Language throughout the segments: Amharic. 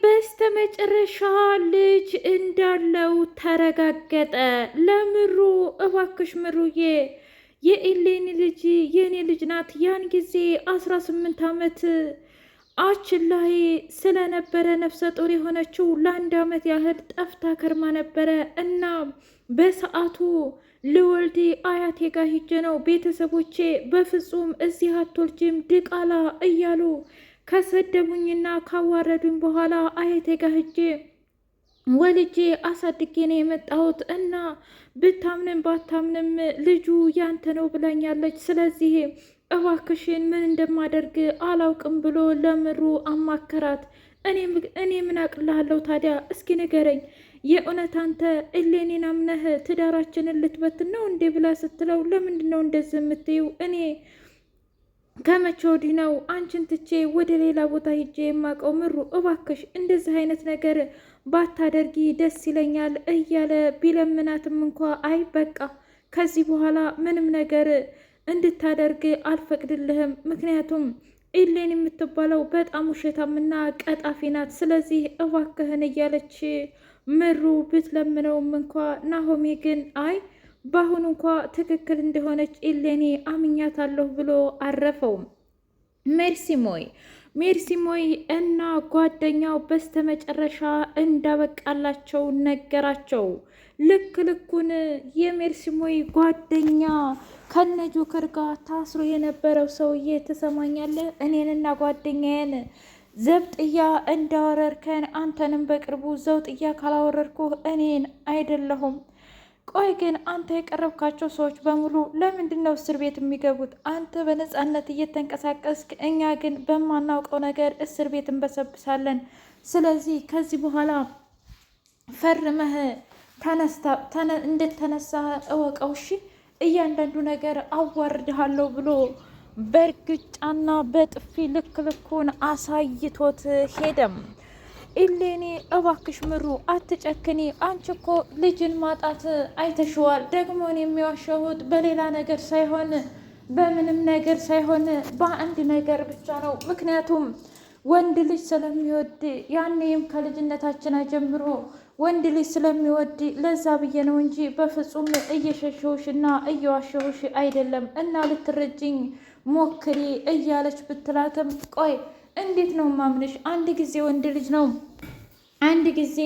በስተመጨረሻ ልጅ እንዳለው ተረጋገጠ። ለምሩ እባክሽ ምሩዬ የኢሌኒ ልጅ የኔ ልጅ ናት። ያን ጊዜ 18 ዓመት አችን ላይ ስለነበረ ነፍሰ ጡር የሆነችው ለአንድ ዓመት ያህል ጠፍታ ከርማ ነበረ እና በሰዓቱ ልወልድ አያቴ ጋር ሂጄ ነው ቤተሰቦቼ በፍጹም እዚህ አትወልጂም ድቃላ እያሉ ከሰደቡኝና ካዋረዱኝ በኋላ አያቴ ጋር ሂጄ ወልጄ አሳድጌ ነው የመጣሁት እና ብታምንም ባታምንም ልጁ ያንተ ነው ብላኛለች። ስለዚህ እባክሽን ምን እንደማደርግ አላውቅም ብሎ ለምሩ አማከራት። እኔ ምን አቅልሃለሁ ታዲያ እስኪ ንገረኝ፣ የእውነት አንተ እሌኔን አምነህ ትዳራችንን ልትበትን ነው እንዴ ብላ ስትለው፣ ለምንድን ነው እንደዚህ የምትይው? እኔ ከመቼ ወዲህ ነው አንቺን ትቼ ወደ ሌላ ቦታ ሂጄ የማውቀው? ምሩ እባክሽ እንደዚህ አይነት ነገር ባታደርጊ ደስ ይለኛል እያለ ቢለምናትም እንኳ አይ በቃ ከዚህ በኋላ ምንም ነገር እንድታደርግ አልፈቅድልህም። ምክንያቱም ኢሌን የምትባለው በጣም ውሸታምና ቀጣፊ ናት። ስለዚህ እባክህን እያለች ምሩ ብትለምነውም እንኳ ናሆሜ ግን አይ በአሁኑ እንኳ ትክክል እንደሆነች ኢሌኔ አምኛታለሁ ብሎ አረፈውም። ሜርሲሞይ ሜርሲሞይ እና ጓደኛው በስተመጨረሻ እንዳበቃላቸው ነገራቸው። ልክ ልኩን የሜርሲሞይ ጓደኛ ከነ ጆከር ጋር ታስሮ የነበረው ሰውዬ ትሰማኛለህ? እኔንና ጓደኛዬን ዘብጥያ እንዳወረርከን አንተንም በቅርቡ ዘውጥያ ካላወረርኩህ እኔን አይደለሁም። ቆይ ግን አንተ የቀረብካቸው ሰዎች በሙሉ ለምንድን ነው እስር ቤት የሚገቡት? አንተ በነፃነት እየተንቀሳቀስክ፣ እኛ ግን በማናውቀው ነገር እስር ቤት እንበሰብሳለን። ስለዚህ ከዚህ በኋላ ፈርመህ እንደተነሳ እወቀው። እሺ፣ እያንዳንዱ ነገር አዋርድሃለሁ ብሎ በእርግጫና በጥፊ ልክ ልኩን አሳይቶት ሄደም። ኢሌኒ እባክሽ ምሩ አትጨክኒ፣ አንቺ እኮ ልጅን ማጣት አይተሽዋል። ደግሞ እኔ የሚዋሸሁት በሌላ ነገር ሳይሆን በምንም ነገር ሳይሆን በአንድ ነገር ብቻ ነው። ምክንያቱም ወንድ ልጅ ስለሚወድ ያኔም ከልጅነታችን ጀምሮ ወንድ ልጅ ስለሚወድ ለዛ ብዬ ነው እንጂ በፍጹም እየሸሸሁሽ እና እየዋሸሁሽ አይደለም። እና ልትረጅኝ ሞክሪ እያለች ብትላትም ቆይ እንዴት ነው ማምንሽ? አንድ ጊዜ ወንድ ልጅ ነው አንድ ጊዜ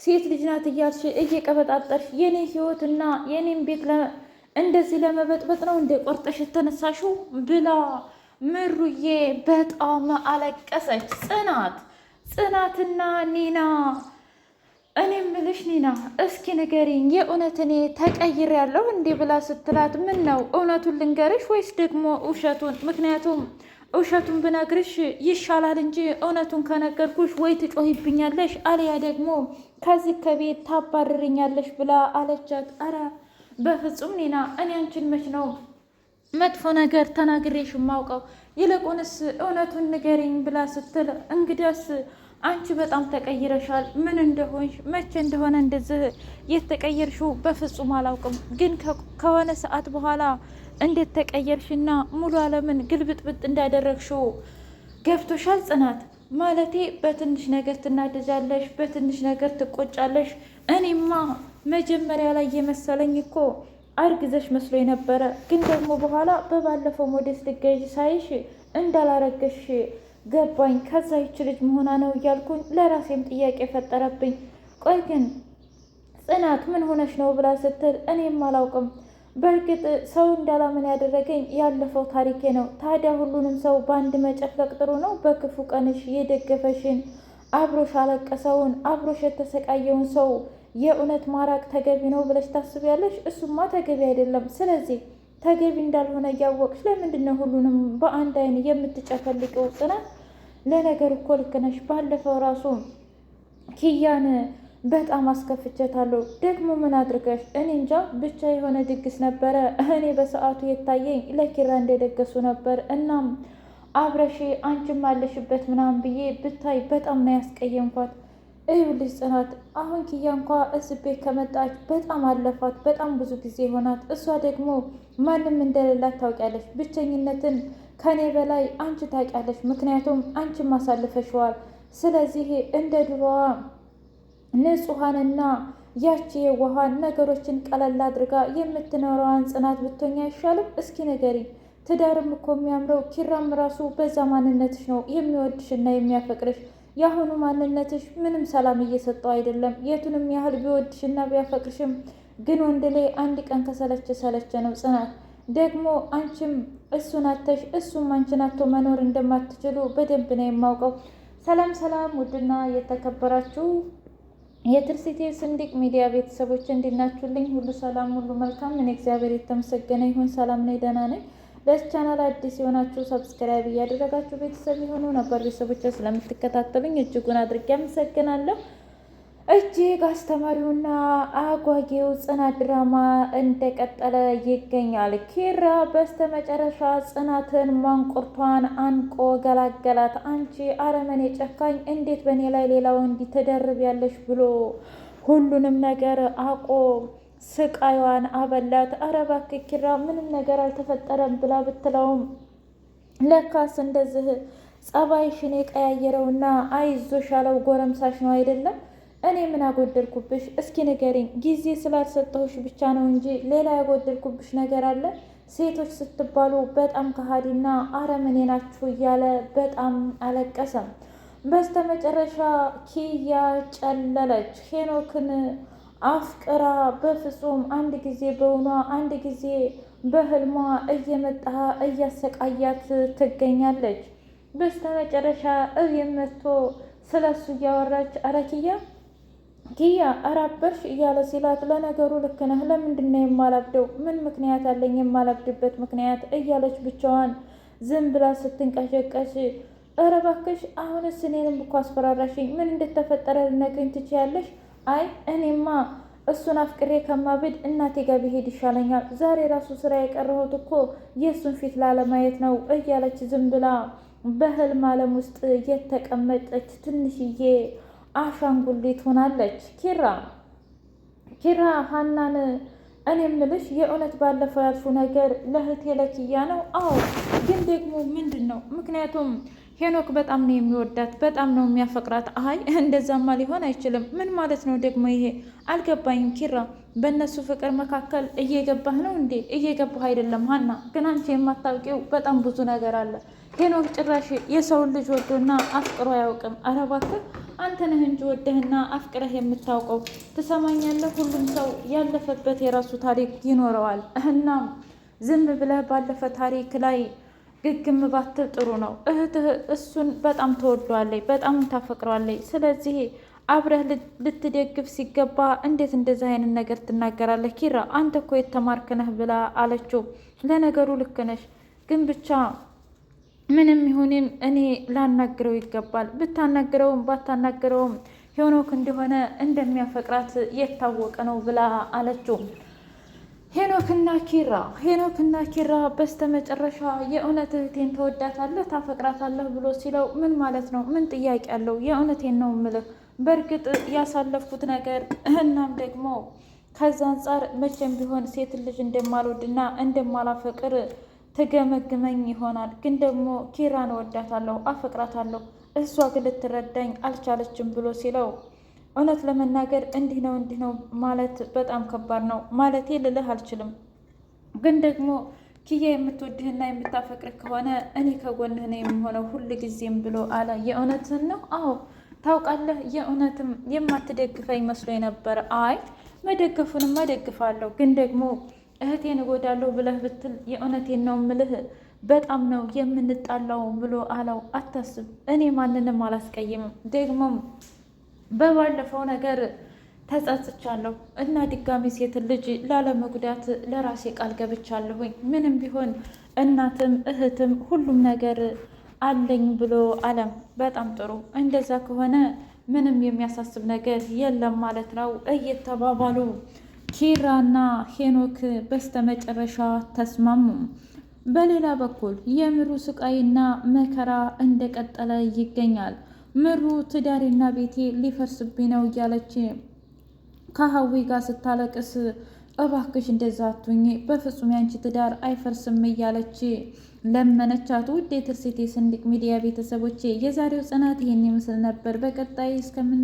ሴት ልጅ ናት እያልሽ እየቀበጣጠርሽ የኔ ህይወትና የኔን ቤት እንደዚህ ለመበጥበጥ ነው እንደ ቆርጠሽ የተነሳሽው ብላ ምሩዬ በጣም አለቀሰች። ጽናት ጽናትና ኒና እኔ ምልሽ ኒና እስኪ ንገሪኝ የእውነት እኔ ተቀይሬያለሁ እንዴ ብላ ስትላት፣ ምን ነው እውነቱን ልንገርሽ ወይስ ደግሞ ውሸቱን? ምክንያቱም ውሸቱን ብነግርሽ ይሻላል እንጂ እውነቱን ከነገርኩሽ ወይ ትጮሂብኛለሽ፣ አልያ ደግሞ ከዚህ ከቤት ታባርርኛለሽ ብላ አለቻት። አረ በፍጹም ኒና፣ እኔ አንቺን መች ነው መጥፎ ነገር ተናግሬሽ የማውቀው? ይልቁንስ እውነቱን ንገሪኝ ብላ ስትል እንግዲያስ አንቺ በጣም ተቀይረሻል። ምን እንደሆንሽ መቼ እንደሆነ እንደዚህ የተቀየርሽው በፍጹም አላውቅም፣ ግን ከሆነ ሰዓት በኋላ እንዴት ተቀየርሽና ሙሉ ዓለምን ግልብጥብጥ እንዳደረግሽው ገብቶሻል ጽናት። ማለቴ በትንሽ ነገር ትናደጃለሽ፣ በትንሽ ነገር ትቆጫለሽ። እኔማ መጀመሪያ ላይ የመሰለኝ እኮ አርግዘሽ መስሎ የነበረ ግን ደግሞ በኋላ በባለፈው ሞዴስ ልገዥ ሳይሽ እንዳላረገሽ ገባኝ። ከዛ ይች ልጅ መሆና ነው እያልኩኝ ለራሴም ጥያቄ ፈጠረብኝ። ቆይ ግን ጽናት ምን ሆነሽ ነው ብላ ስትል እኔም አላውቅም። በእርግጥ ሰው እንዳላምን ያደረገኝ ያለፈው ታሪኬ ነው። ታዲያ ሁሉንም ሰው በአንድ መጨፍለቅ ጥሩ ነው? በክፉ ቀንሽ የደገፈሽን አብሮሽ አለቀሰውን አብሮሽ የተሰቃየውን ሰው የእውነት ማራቅ ተገቢ ነው ብለሽ ታስቢያለሽ? እሱማ ተገቢ አይደለም። ስለዚህ ተገቢ እንዳልሆነ እያወቅሽ ለምንድን ነው ሁሉንም በአንድ አይን የምትጨፈልቂው? ጽናት ለነገር እኮ ልክ ነሽ። ባለፈው ራሱ ኪያን በጣም አስከፍቼታለሁ። ደግሞ ምን አድርገሽ? እኔ እንጃ ብቻ የሆነ ድግስ ነበረ። እኔ በሰዓቱ የታየኝ ለኪራ እንደደገሱ ነበር። እናም አብረሽ አንቺም አለሽበት ምናምን ብዬ ብታይ በጣም ነው ያስቀየምኳት። ይኸውልሽ ጽናት፣ አሁን ኪያ እንኳ እዚህ ቤት ከመጣች በጣም አለፋት፣ በጣም ብዙ ጊዜ ሆናት። እሷ ደግሞ ማንም እንደሌላት ታውቂያለሽ። ብቸኝነትን ከኔ በላይ አንቺ ታውቂያለሽ፣ ምክንያቱም አንቺም አሳልፈሽዋል። ስለዚህ እንደ ድሮዋ ንጹሐንና ያቺ የዋሃን ነገሮችን ቀለል አድርጋ የምትኖረዋን ጽናት ብትሆኝ አይሻልም? እስኪ ንገሪኝ። ትዳርም እኮ የሚያምረው ኪራም ራሱ በዛ ማንነትሽ ነው የሚወድሽና የሚያፈቅርሽ። የአሁኑ ማንነትሽ ምንም ሰላም እየሰጠው አይደለም። የቱንም ያህል ቢወድሽና ቢያፈቅርሽም ግን ወንድ ላይ አንድ ቀን ከሰለቸ ሰለቸ ነው። ጽናት ደግሞ አንቺም እሱን አተሽ እሱም አንቺን አቶ መኖር እንደማትችሉ በደንብ ነው የማውቀው። ሰላም ሰላም! ውድና የተከበራችሁ የትርሲቴ ስንዲቅ ሚዲያ ቤተሰቦች እንዲናችሁልኝ ሁሉ ሰላም፣ ሁሉ መልካም። እኔ እግዚአብሔር የተመሰገነ ይሁን ሰላም ነኝ፣ ደህና ነኝ። ለዚህ ቻናል አዲስ የሆናችሁ subscribe እያደረጋችሁ ቤተሰብ የሆኑ ነበር ቤተሰቦች ስለምትከታተሉኝ እጅጉን አድርጌ አመሰግናለሁ። እጅግ አስተማሪውና አጓጊው ጽናት ድራማ እንደቀጠለ ይገኛል። ኪራ በስተመጨረሻ ጽናትን ማንቁርቷን አንቆ ገላገላት። አንቺ አረመኔ ጨካኝ፣ እንዴት በእኔ ላይ ሌላ ወንድ ትደርቢያለሽ? ብሎ ሁሉንም ነገር አቆ ስቃዩዋን አበላት። ኧረ እባክህ ኪራ ምንም ነገር አልተፈጠረም ብላ ብትለውም ለካስ እንደዚህ ጸባይሽን የቀያየረውና አይዞሽ ያለው ጎረምሳሽ ነው አይደለም? እኔ ምን አጎደልኩብሽ? እስኪ ንገሪኝ። ጊዜ ስላልሰጠሁሽ ብቻ ነው እንጂ ሌላ ያጎደልኩብሽ ነገር አለ? ሴቶች ስትባሉ በጣም ከሃዲና አረመኔ ናችሁ እያለ በጣም አለቀሰም። በስተመጨረሻ ኪያ ጨለለች። ሄኖክን አፍቅራ በፍጹም አንድ ጊዜ በውኗ አንድ ጊዜ በህልሟ እየመጣ እያሰቃያት ትገኛለች። በስተመጨረሻ እቤት መጥቶ ስለ እሱ እያወራች ኧረ ኪያ ኪያ አራበርሽ እያለ ሲላት፣ ለነገሩ ልክ ነህ፣ ለምንድን ነው የማላብደው? ምን ምክንያት አለኝ የማላብድበት ምክንያት? እያለች ብቻዋን ዝም ብላ ስትንቀሸቀሽ፣ ኧረ እባክሽ አሁንስ እኔንም እኮ አስፈራራሽኝ። ምን እንደተፈጠረ ልነግሪኝ ትችያለሽ? አይ እኔማ እሱን አፍቅሬ ከማብድ እናቴ ጋር ብሄድ ይሻለኛል። ዛሬ ራሱ ስራ የቀረሁት እኮ የእሱን ፊት ላለማየት ነው እያለች ዝም ብላ በህልም ዓለም ውስጥ የተቀመጠች ትንሽዬ አሻንጉሊት ሆናለች። ኪራ ኪራ ሀናን እኔ ምልሽ የእውነት ባለፈው ያልሽው ነገር ለእህቴ ለኪያ ነው? አዎ። ግን ደግሞ ምንድን ነው ምክንያቱም ሄኖክ በጣም ነው የሚወዳት፣ በጣም ነው የሚያፈቅራት። አይ እንደዛማ ሊሆን አይችልም። ምን ማለት ነው ደግሞ ይሄ? አልገባኝም ኪራ። በእነሱ ፍቅር መካከል እየገባህ ነው እንዴ? እየገባህ አይደለም ሀና። ግን አንቺ የማታውቂው በጣም ብዙ ነገር አለ። ሄኖክ ጭራሽ የሰውን ልጅ ወዶና አፍቅሮ አያውቅም። ኧረ እባክህ አንተ ነህ እንጂ ወደህና አፍቅረህ የምታውቀው። ትሰማኛለህ? ሁሉም ሰው ያለፈበት የራሱ ታሪክ ይኖረዋል። እናም ዝም ብለህ ባለፈ ታሪክ ላይ ግግም ባትል ጥሩ ነው። እህትህ እሱን በጣም ትወዷለች፣ በጣም ታፈቅሯለች። ስለዚህ አብረህ ልትደግፍ ሲገባ እንዴት እንደዚህ አይነት ነገር ትናገራለህ? ኪራ አንተ እኮ የተማርክ ነህ ብላ አለችው። ለነገሩ ልክ ነሽ፣ ግን ብቻ ምንም ይሁንም እኔ ላናግረው ይገባል። ብታናግረውም ባታናግረውም ሄኖክ እንደሆነ እንደሚያፈቅራት የታወቀ ነው ብላ አለችው። ሄኖክና ኪራ ሄኖክና ኪራ በስተመጨረሻ የእውነት እህቴን ትወዳታለህ ታፈቅራታለህ ብሎ ሲለው ምን ማለት ነው? ምን ጥያቄ አለው? የእውነቴን ነው ምልህ። በእርግጥ ያሳለፍኩት ነገር እናም ደግሞ ከዛ አንጻር መቼም ቢሆን ሴት ልጅ እንደማልወድና እንደማላፈቅር ትገመግመኝ ይሆናል። ግን ደግሞ ኪራን እወዳታለሁ፣ አፈቅራታለሁ እሷ ግን ልትረዳኝ አልቻለችም ብሎ ሲለው እውነት ለመናገር እንዲህ ነው እንዲህ ነው ማለት በጣም ከባድ ነው። ማለቴ ልልህ አልችልም፣ ግን ደግሞ ኪያ የምትወድህና የምታፈቅርህ ከሆነ እኔ ከጎንህ ነው የምሆነው ሁል ጊዜም ብሎ አለ። የእውነትህን ነው? አዎ ታውቃለህ፣ የእውነትም የማትደግፈኝ መስሎ ነበር። አይ መደገፉንማ ደግፋለሁ፣ ግን ደግሞ እህቴን እጎዳለሁ ብለህ ብትል የእውነቴን ነው ምልህ በጣም ነው የምንጣላው ብሎ አለው። አታስብ፣ እኔ ማንንም አላስቀይምም ደግሞም በባለፈው ነገር ተጸጽቻለሁ እና ድጋሚ ሴት ልጅ ላለመጉዳት ለራሴ ቃል ገብቻለሁኝ። ምንም ቢሆን እናትም እህትም ሁሉም ነገር አለኝ ብሎ አለም። በጣም ጥሩ፣ እንደዛ ከሆነ ምንም የሚያሳስብ ነገር የለም ማለት ነው እየተባባሉ ኪራና ሄኖክ በስተመጨረሻ ተስማሙ። በሌላ በኩል የምሩ ስቃይና መከራ እንደቀጠለ ይገኛል። ምሩ ትዳሬና ቤቴ ሊፈርስብኝ ነው እያለች ከሀዊ ጋር ስታለቅስ እባክሽ እንደዛ አትሁኚ፣ በፍጹም ያንቺ ትዳር አይፈርስም እያለች ለመነቻት። ውድ የትርሲት ስንድቅ ሚዲያ ቤተሰቦቼ የዛሬው ጽናት ይህን ይመስል ነበር። በቀጣይ እስከምን